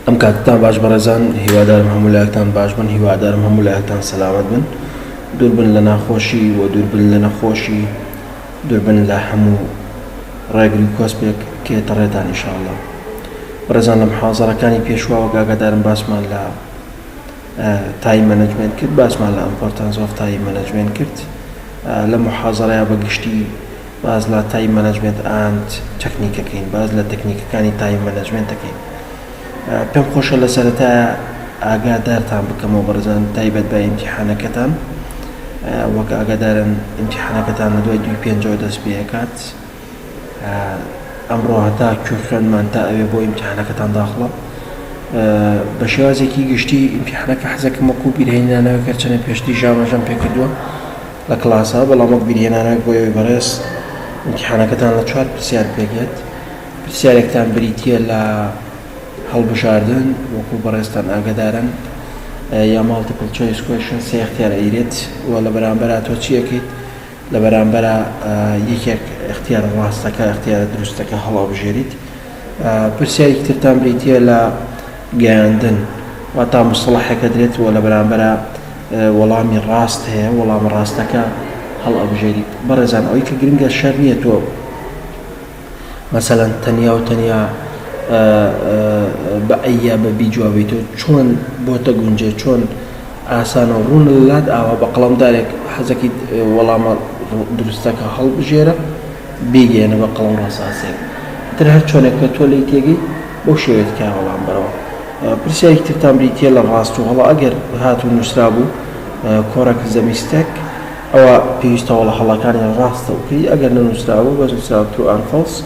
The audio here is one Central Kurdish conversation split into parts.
ئەم کاتتان باش بەڕێزان، هیوادارم هەموو لایەکتان باش بن، هیوادارم هەموو لایەکتان سەلامەت بن، دوور بن لە ناخۆشی و دوور بن لە نەخۆشی، دوور بن لە هەموو ڕێگری و کۆسپێک کە یەتە ڕێتان ان شاء اللە. بەڕێزان لە محازەرەکانی پێشوا وەک ئاگادارم باسمان لە time management کرد، باسمان لە importance of time management کرد. لە محازەرەیا بە گشتی باس لە time management and technique ئەکەین، باس لە تەکنیکەکانی time management ئەکەین. پێم خۆشە لە سەرەتایا ئاگادارتان بکەمەوە بەڕێزان تایبەت بە ئیمتیحانەکەتان وەک ئاگادارن ئیمتیحانەکەتان لە دوای دووی پێنجەوە دەست پێکات ئەمڕۆ هەتا کوێ خوێنمان تا ئەوێ بۆ ئیمتیحانەکەتان داخڵە بە شێوازێکی گشتی ئیمتیحانەکە حەزەکەم وەکو بیرهێنانەوە کە چەنە پێشتری ژامەژەم پێکردووە لە کڵاسا بەڵام وەک بیرهێنانەوەک بۆ ئێوەی بەڕێز ئیمتیحانەکەتان لە چوار پرسیار پێکدێت پرسیارێکتان بریتییە لە هەڵبژاردن وەکو بەڕێزتان ئاگادارن یا multiple choice question سێ اختیار ئەیرێت و لە بەرامبەرا تۆ چی ئەکەیت لە بەرامبەرا یەکێک اختیار ڕاستەکە اختیارە دروستەکە هەڵئەبژێریت پرسیارێکی ترتان بریتییە لە گەیاندن واتا مستەڵەحێک ئەدرێت و لە بەرامبەرا وەڵامی ڕاست هەیە وەڵامە ڕاستەکە هەڵئەبژێریت بەڕێزان ئەوەی کە گرنگە شەر نییە تۆ مەسەلەن تەنیا و تەنیا بە A یا بە B جوابی تۆ چۆن بۆتە گونجێ چۆن ئاسانە و ڕوونە لات ئاوا بە قەڵەمدارێک حەزەکەیت وەڵامە دروستەکە هەڵبژێرە بیگەیەنە بە قەڵەم ڕەساسێک تر هەر چۆنێک کە تۆ لێی تێگەی بەو شێوەیە تکایە وەڵام بەرەوە. پرسیارێکی ترتان بریتییە لە ڕاست و هەڵە ئەگەر هاتوو نووسرابوو correct the mistake ئەوە پێویستە وەڵا هەڵەکانیان ڕاستە بکەی ئەگەر نەنووسرابوو بەس نووسرابوو true and false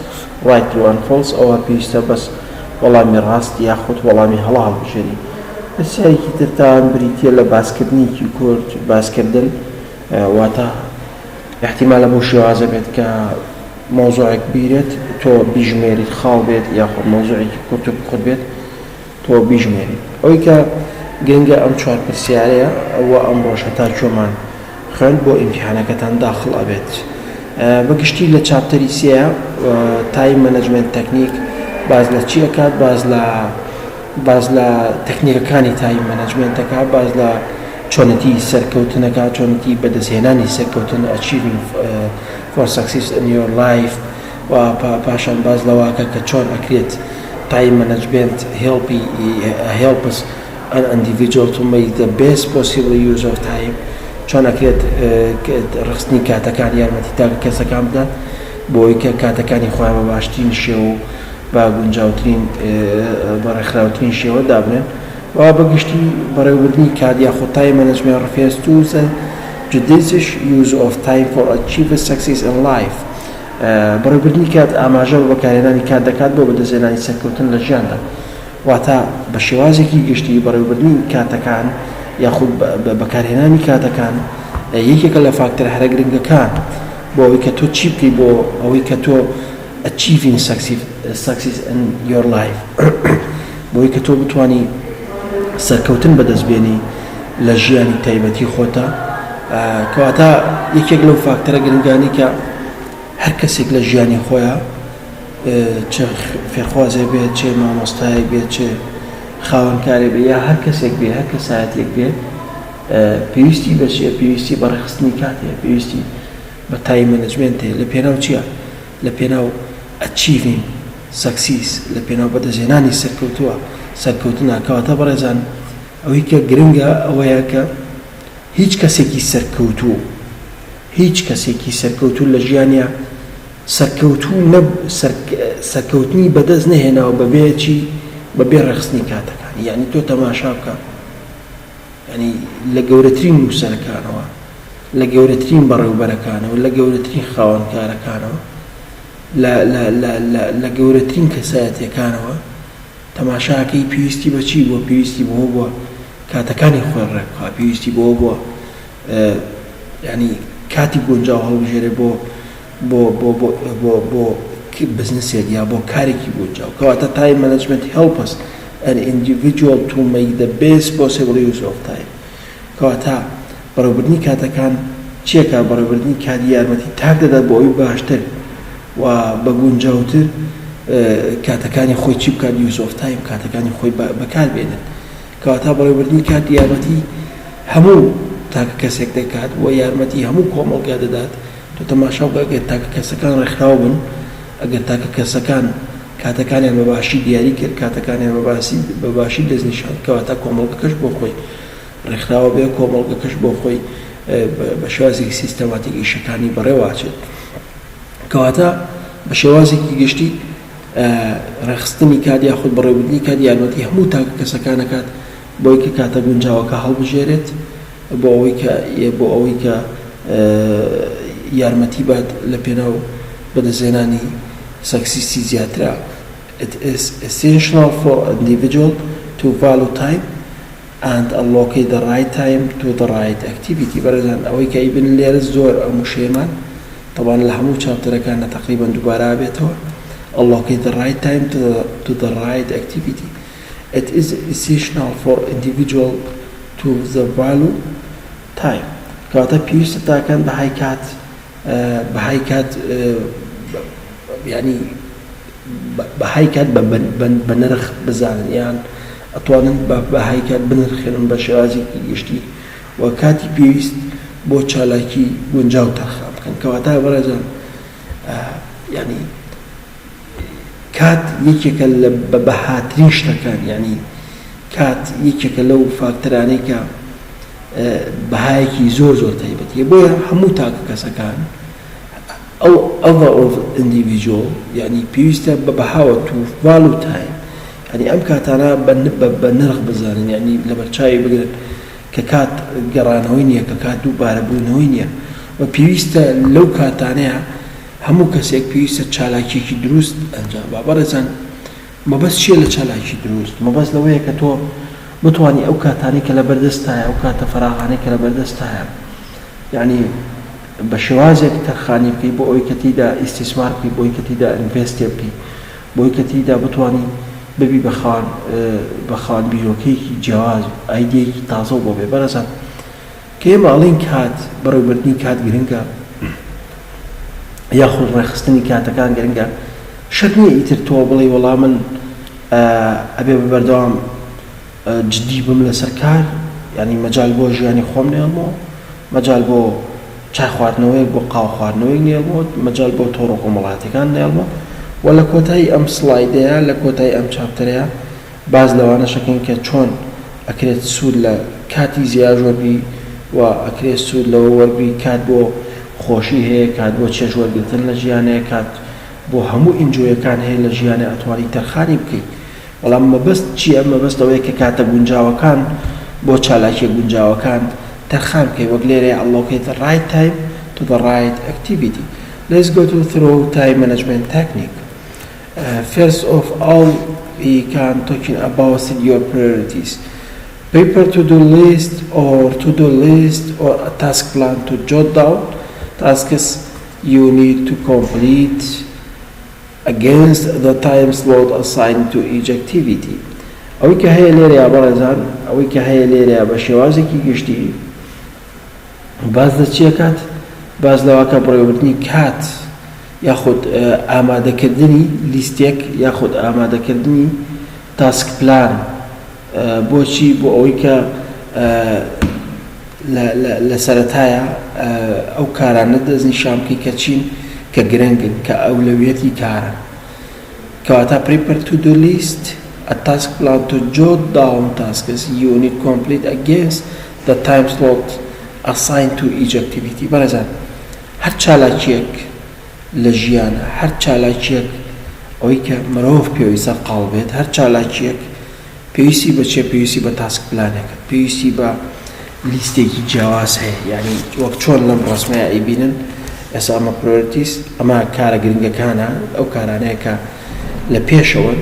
write true and false ئەوە پێویستە بەس وەڵامی ڕاست یاخود وەڵامی هەڵە هەڵبژێری. پرسیارێکی ترتان بریتییە لە باسکردنێکی کورت باسکردن واتە ئیحتیمالە بەو شێوازە بێت کە مەوزوعێک بیرێت تۆ بیژمێریت خاڵ بێت یاخود مەوزوعێکی کورت و پوخت بێت تۆ بیژمێریت ئەوەی کە گرنگە ئەم چوار پرسیارەیە ئەوە ئەمڕۆش هەتا کوێمان خوێند بۆ ئیمتیحانەکەتان داخڵ ئەبێت بە گشتی لە chapter ی سێ time management technique باس لە چی ئەکات باس لە باس لە تەکنیکەکانی time management دەکات، باس لە چۆنێتی سەرکەوتن دەکات، چۆنێتی بەدەستهێنانی سەرکەوتن Achieving for Success in Your Life و پاشان باس لەوە ئەکات کە چۆن ئەکرێت time management help helps an individual to make the best possible use of time چۆن ئەکرێت ڕێکخستنی کاتەکان یارمەتی تاکە کەسەکان بدات بۆ ئەوەی کە کاتەکانی خۆیان بە باشترین شێوە و بە گونجاوترین بە ڕێکخراوترین شێوە دابنێن و بە گشتی بەڕێوەبردنی کات یاخود time management refers to the judicious use of time for achieve success in life بەڕێوەبردنی کات ئاماژە بە بەکارهێنانی کات دەکات بۆ بەدەستهێنانی سەرکەوتن لە ژیاندا واتە بە شێوازێکی گشتی بەڕێوەبردنی کاتەکان یاخود بەکارهێنانی کاتەکان یەکێکە لە فاکتەرە هەرە گرنگەکان بۆ ئەوەی کە تۆ چی بکەیت بۆ ئەوەی کە تۆ Achieving Success in Your Life بۆی کە تۆ بتانی سەرکەوتن بەدەست بێنی لە ژیانی تایبەتی خۆتا کەواتە یەکێک لەو فاکتەرە گرنگانی کە هەر کەسێک لە ژیانی خۆیان چ فێرخوازێ بێت چێ مامۆستایەک بێت چێ خاوەنکارێ بێ یا هەر کەسێک بێ هەر کەسایەتێک بێ پێویستی بەچیە پێویستی بە ڕێکخستنی کات هەیە پێویستی بە time management هەیە لە پێناو چییە لە پێناو achieving success لە پێناو بەدەستهێنانی سەرکەوتووە سەرکەوتنە کەواتە بەڕێزان ئەوەی کە گرنگە ئەوەیە کە هیچ کەسێکی سەرکەوتوو هیچ کەسێکی سەرکەوتوو لە ژیانیا سەرکەوتوو نە سەرکەوتنی بەدەست نەهێناوە بەبێ چی بەبێ ڕێکخستنی کاتەکانی یعنی تۆ تەماشا بکە یانی لە گەورەترین نووسەرەکانەوە، لە گەورەترین بەڕێوبەرەکانەوە، لە گەورەترین خاوەنکارەکانەوە، لە لە لە لە لە گەورەترین کەسایەتیەکانەوە تەماشاکەی پێویستی بە چی بووە؟ پێویستی بەوە بووە کاتەکانی خۆی ڕێک بخا، پێویستی بەوە بووە یانی کاتی گونجاو هەڵبژێرێ بۆ بۆ بۆ بۆ بۆ بۆ بزنسێک یا بۆ کارێکی گونجاو. کەواتە time management helps an individual to make the best possible use of time. کەواتە بەڕێوەبردنی کاتەکان چیەکە؟ بەڕێوەبردنی کات یارمەتی تاک دەدات بۆ ئەوەی باشتر و بە گونجاوتر. کاتەکانی خۆی چی بکات use of time کاتەکانی خۆی بەکار بێنێت. کەواتە بەڕێوەبردنی کات یارمەتی هەموو تاکە کەسێک دەکات و یارمەتی هەموو کۆمەڵگا دەدات. تۆ تەماشا بکە ئەگەر تاکە کەسەکان ڕێکخراو بن، ئەگەر تاکە کەسەکان کاتەکانیان بە باشی دیاری کرد، کاتەکانیان بە باسی بە باشی دەستنیشان، کەواتە کۆمەڵگەکەش بۆ خۆی ڕێکخراوە بێ، کۆمەڵگەکەش بۆ خۆی بە شێوازێکی سیستەماتیک ئیشەکانی بەڕێوە ئەچێت. کەواتە بە شێوازێکی گشتی ڕێکخستنی کات یاخود بەڕێوەبردنی کات یارمەتی هەموو تاکە کەسەکان ئەکات بۆی کە کاتە گونجاوەکە هەڵبژێرێت بۆ ئەوەی کە بۆ ئەوەی کە یارمەتی بات لە پێناو بەدەستهێنانی success ی زیاترە It is essential for individual to value time and allocate the right time to the right activity بەڕێزان ئەوەی کە ئەیبن لێرە زۆر ئەم وشەیەمان تەبان لە هەموو chapter ەکانە تەقریبەن دووبارە ئەبێتەوە allocate the right time to the, to the right activity it is essential for individual to the value time کەواتە پێویستە تاکان بەهای کات بەهای کات یعنی بەهای کات بە نرخ بزانن یان ئەتوانن بە بەهای کات بنرخێنن بە شێوازێکی گشتی و کاتی پێویست بۆ چالاکی گونجاو تەرخان بکەن کەواتە بەڕێزان یعنی کات یەکێکە لە بە بەهاترین شتەکان یعنی کات یەکێکە لەو فاکتەرانەی کە بەهایەکی زۆر زۆر تایبەتیە بۆیە هەموو تاکە کەسەکان ئەو other of individual یعنی پێویستە بە بەهاوە to value time یعنی ئەم کاتانە بە نرخ بزانن یعنی لەبەرچاوی بگرن کە کات گەڕانەوەی نییە کە کات دووبارە بوونەوەی نییە و پێویستە لەو کاتانەیە هەموو کەسێک پێویستە چالاکیەکی دروست ئەنجام با بەڕێزان مەبەست چیە لە چالاکی دروست؟ مەبەست لەوەیە کە تۆ بتوانی ئەو کاتانەی کە لەبەردەستتایە، ئەو کاتە فەراغانەی کە لەبەردەستتایە یانی بە شێوازێک تەرخانی بکەی بۆ ئەوەی کە تێیدا ئیستیسمار بکەی، بۆ ئەوەی کە تێیدا invest ێ بکەی، بۆ ئەوەی کە تێیدا بتوانی ببی بە خاوەن بە خاوەن بیرۆکەیەکی جیاواز و ئایدیایەکی تازەو بۆ بێ. بەڕێزان کە ئێمە ئەڵێین کات، بەڕێوەبردنی کات گرنگە یاخود ڕێکخستنی کاتەکان گرنگە، شەرت نییە ئیتر تۆ بڵێی وەڵا من ئەبێ بە بەردەوام جدی بم لەسەر کار، یانی مەجال بۆ ژیانی خۆم نێڵمەوە، مەجال بۆ چای خواردنەوەیەک بۆ قاوە خواردنەوەیەک نێڵمەوە، مەجال بۆ تۆڕە کۆمەڵایەتیەکان نێڵمەوە و لە کۆتایی ئەم slide ەیە لە کۆتایی ئەم chapter ەیە باس لەوانەش ئەکەین کە چۆن ئەکرێت سوود لە کاتی زیاژ وەرگری و ئەکرێت سوود لەوە وەرگری کات بۆ خۆشی هەیە کات بۆ چێژ وەرگرتن لە ژیان هەیە کات بۆ هەموو enjoy ەکان هەیە لە ژیانە ئەتوانی تەرخانی بکەیت بەڵام مەبەست چییە مەبەست ئەوەیە کە کاتە گونجاوەکان بۆ چالاکیە گونجاوەکان تەرخان بکەیت وەک لێرەیە allocate the right time to the right activity let's go to through time management technique First of all we can talking about your priorities Prepare to do list or to do list or a task plan to jot down tasks you need to complete against the time slot assigned to each activity ئەوەی کە هەیە لێرەیا بەڕێزان ئەوەی کە هەیە لێرەیا بە شێوازێکی گشتی باس لە چی ئەکات؟ باس لەوە کە بەڕێوەبردنی کات یاخود ئامادەکردنی لیستێک یاخود ئامادەکردنی task plan بۆچی بۆ ئەوەی کە لە سەرەتایە ئەو کارانە دەستنیشان بکەی کە چین کە گرنگن کە ئەولەویەتی کارن کەواتە prepare to do list a task plan to jot down tasks you need complete against the time slot assigned to each activity بەڕێزان هەر چالاکیەک لە ژیانە هەر چالاکیەک ئەوەی کە مرۆڤ پێوەی سەرقاڵ بێت هەر چالاکیەک پێویستی بە چیە پێویستی بە task plan ێکە پێویستی بە لیستێکی جیاواز هەیە یعنی وەک چۆن لەم ڕسمەیە ئەیبینن ئێستا ئەمە priorities ئەمە کارە گرنگەکانە ئەو کارانەیە کە لە پێشەوەن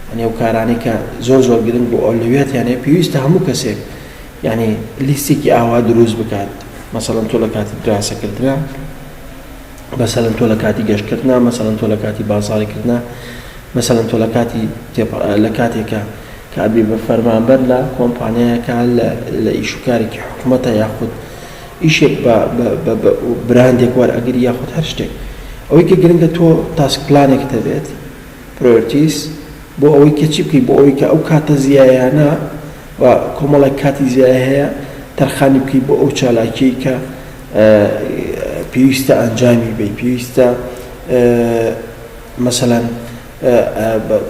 یعنی ئەو کارانەی کە زۆر زۆر گرنگ بۆ ئەولەویەتیان هەیە پێویستە هەموو کەسێک یعنی لیستێکی ئاوا دروست بکات مەسەڵەن تۆ لە کاتی دراسەکردنا مەسەلەن تۆ لە کاتی گەشتکردنا مەسەلەن تۆ لە کاتی بازاڕی کردنا مەسەلەن تۆ لە کاتی لە کاتێکە کە ئەبی بە فەرمانبەر لە کۆمپانیایەکە لە ئیش و کارێکی حکوومەتە یاخود ئیشێک بە براندێک وەرئەگری یاخود هەر شتێک ئەوەی کە گرنگە تۆ task plan ێکت هەبێت. Priorities، بۆ ئەوەی کە چی بکەی؟ بۆ ئەوەی کە ئەو کاتە زیایانە و کۆمەڵێک کاتی زیایە هەیە تەرخانی بکەی بۆ ئەو چالاکیەی کە پێویستە ئەنجامی بەی، پێویستە مەسەلەن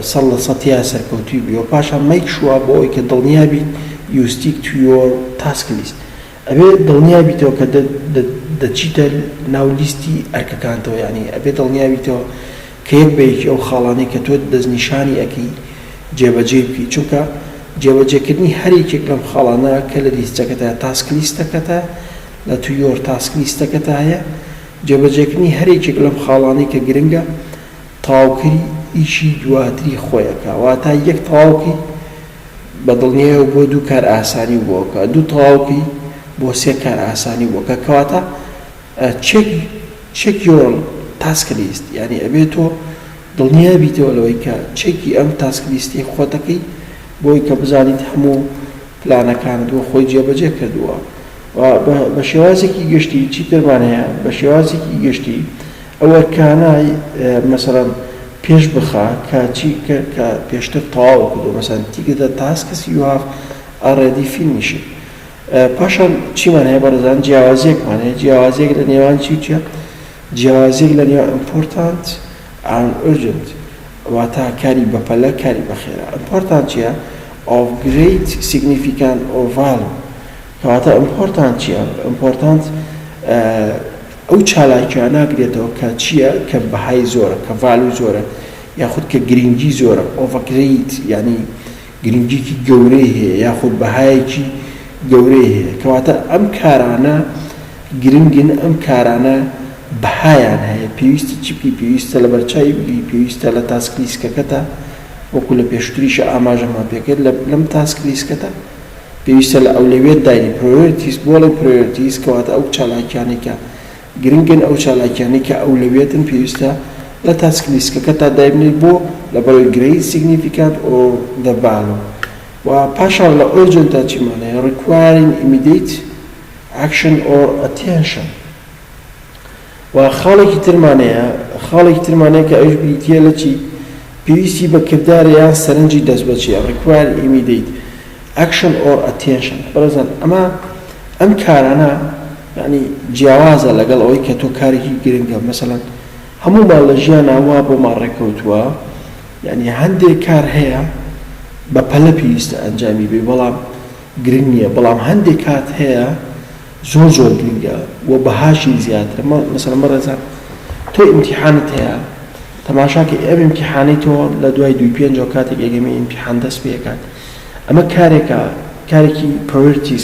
100% تیا سەرکەوتووی بی. و پاشان make sure بۆ ئەوەی کە دڵنیا بیت you stick to your task list، ئەبێ دڵنیا بیتەوە کە دەچیتە ناو لیستی ئەرکەکانتەوە، یعنی ئەبێ دڵنیا بیتەوە کە یەک بە یەکی ئەو خاڵانەی کە تۆ دەستنیشانی ئەکەی جێبەجێی بکەی، چونکە جێبەجێکردنی هەر یەکێک لەم خاڵانە کە لە لیستەکەتە task list ەکەتە لە to your task list ەکەتە هەیە، جێبەجێکردنی هەر یەکێک لەم خاڵانەی کە گرنگە تەواوکەری ئیشی دواتری خۆیەکە. واتە یەک تەواوکەی بە دڵنیایەوە بۆ دوو کار ئاسانی بۆکە، دوو تەواوکەی بۆ سێ کار ئاسانی بۆکە. کەواتە check your task list، یعنی ئەبێت تۆ دڵنیا بیتەوە لەوەی کە check ی ئەم task list ەی خۆتەکەی بۆی کە بزانیت هەموو پلانەکانت بۆ خۆی جێبەجێ کردووە. بە شێوازێکی گشتی چیترمان هەیە؟ بە شێوازێکی گشتی ئەو ئەرکانە مەسەڵەن پێش بخە کە چی کە پێشتر تەواو کردو، مەسەن tick the tasks you have already finished. پاشان چیمان هەیە بەڕێزان؟ جیاوازیەکمان هەیە، جیاوازیەک لە نێوان چی چیە؟ جیاوازیەک لە نێوان important and urgent، واتە کاری بەپەلە، کاری بەخێرا. Important چییە؟ Of great significant or value. کەواتە important چییە؟ Important ئەو چالاکیان ناگرێتەوە کە چییە؟ کە بەهای زۆرە، کە value زۆرە، یاخود کە گرنگی زۆرە. Of great یعنی گرنگیکی گەورەی هەیە یاخود بەهایەکی گەورەی هەیە. کەواتە ئەم کارانە گرنگن، ئەم کارانە بەهایان هەیە، پێویستە چی بکەی؟ پێویستە لە بەرچاوی بگری، پێویستە لە task list ەکەتە وەکو لە پێشتریشە ئاماژەمان پێکرد لەم task list ەکەتە پێویستە لە ئەولەویەت داینی priorities بۆڵی priorities. کەواتە ئەو چالاکیانەی کە گرنگن، ئەو چالاکیانەی کە ئەولەویەتن، پێویستە لە task list ەکە تا دایبنێت بۆ لە بەرەوەی great significant or the value. و پاشان لە urgent تا چیمان هەیە؟ Requiring immediate action or attention. و خاڵێکی ترمان هەیە، خاڵێکی ترمان هەیە کە ئەوش بریتییە لە چی؟ پێویستی بە کردارە یان سەرنجی دەست بەچیە، require immediate action or attention. بەڕێزان ئەمە ئەم کارانە یعنی جیاوازە لەگەڵ ئەوەی کە تۆ کارێکی گرنگە. مەسەڵەن هەموومان لە ژیانە وا بۆمان ڕێکەوتووە، یعنی هەندێک کار هەیە بە پەلە پێویستە ئەنجامی بێ بەڵام گرنگ نییە، بەڵام هەندێک کات هەیە زۆر زۆر گرنگە و بەهاشی زیاترە. مەسەلەن بەڕێزان تۆ ئیمتیحانت هەیە، تەماشاکە ئەم ئیمتیحانەی تۆ لە دوای دوی پێنجەوە کاتێک ئەگەمی ئیمتیحان دەست پێکات، ئەمە کارێکە کارێکی priorities.